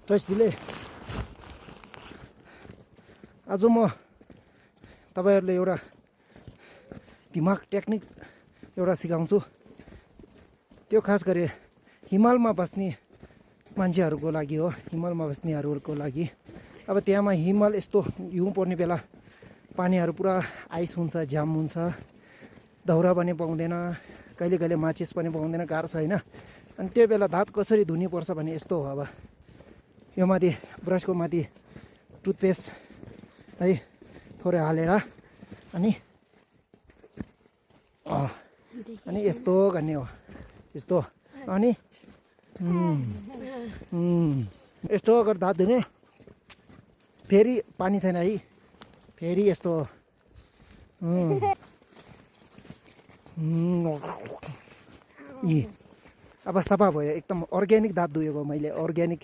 दिले आज म तपाईहरुले एउटा दिमाग टेक्निक एउटा सिकाउँछु। त्यो खास गरी हिमालमा बस्ने मान्छेहरुको लागि हो। हिमालमा बस्नेहरुको लागि अब त्यहाँमा हिमाल यस्तो हिउँ पर्ने बेला पानीहरु पुरा आइस हुन्छ, जाम हुन्छ, दाउरा पनि पाउँदैन, कहिले कहिले माचिस पनि पाउँदैन, गाह्रो छ हैन। अनि त्यो बेला दाँत कसरी धुनी पर्छ भने यस्तो हो। अब यो माथि ब्रशको माथि टुथपेस्ट है थोरै हालेर अनि यस्तो गर्ने हो। यस्तो अनि यस्तो गरेर दाँत धुने। फेरि पानी छैन है, फेरि यस्तो अब सफा भयो। एकदम अर्ग्यानिक दाँत धुएको मैले, अर्ग्यानिक।